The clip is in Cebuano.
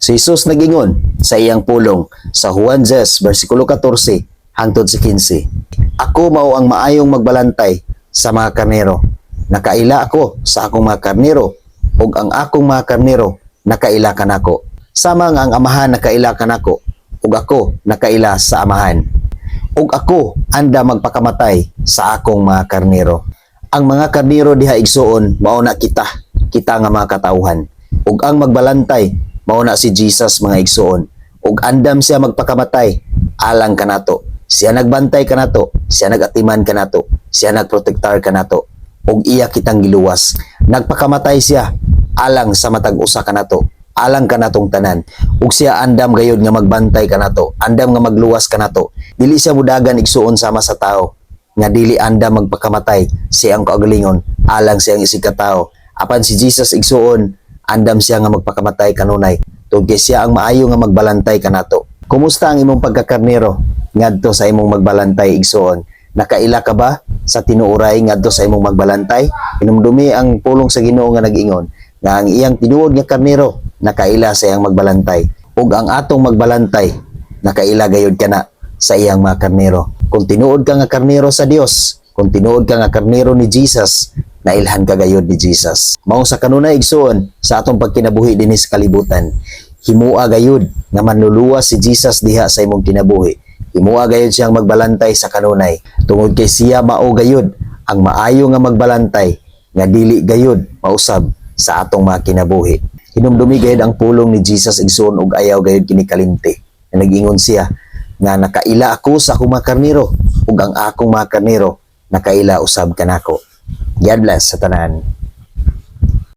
Si Jesus nagingon sa iyang pulong sa Juan 10 versikulo 14 hangtod sa 15. "Ako mao ang maayong magbalantay sa mga karnero. Nakaila ako sa akong mga karnero ug ang akong mga karnero nakaila kanako. Sama nga ang Amahan nakaila kanako ug ako nakaila sa Amahan. Ug ako andam magpakamatay sa akong mga karnero." Ang mga karnero diha, igsuon, mao na kita, kita nga mga katawhan. Ug ang magbalantay mao na si Jesus, mga igsuon. Ug andam siya magpakamatay alang kanato. Siya nagbantay kanato, siya nagatiman kanato, siya nagprotektar kanato ug iya kitang giluwas. Nagpakamatay siya alang sa matag usa kanato, alang kanatong tanan. Ug siya andam gayud nga magbantay kanato, andam nga magluwas kanato. Dili siya mudagan, igsuon, sama sa tao nga dili andam magpakamatay sa iyang kaugalingon alang sa iyang isig katao. Apan si Jesus, igsuon, andam siya nga magpakamatay kanunay tungod kay siya ang maayo nga magbalantay kanato. Kumusta ang imong pagkakarnero ngadto sa imong magbalantay, igsuon? Nakaila ka ba sa tinuoray ngadto sa imong magbalantay? Hinumdumi ang pulong sa Ginoo nga nag-ingon nga ang iyang tinuod nga karnero nakaila sa iyang magbalantay, ug ang atong magbalantay nakaila gayud kana sa iyang mga karnero. Kung tinuod ka nga karnero sa Dios, kung tinuod ka nga karnero ni Jesus, nailhan ka gayud ni Jesus. Mao sa kanunay, igsuon, sa atong pagkinabuhi dinhi sa kalibutan, himua gayud nga manluluwas si Jesus diha sa imong kinabuhi. Himua gayud siyang magbalantay sa kanunay tungod kay siya mao gayud ang maayo nga magbalantay nga dili gayud mausab sa atong mga kinabuhi. Hinumdumi gayud ang pulong ni Jesus, igsuon, ug ayaw gayud kini kalimti. Na nag-ingon siya nga nakaila ako sa akong mga karnero ug ang akong mga karnero nakaila usab kanako. God bless sa tanan.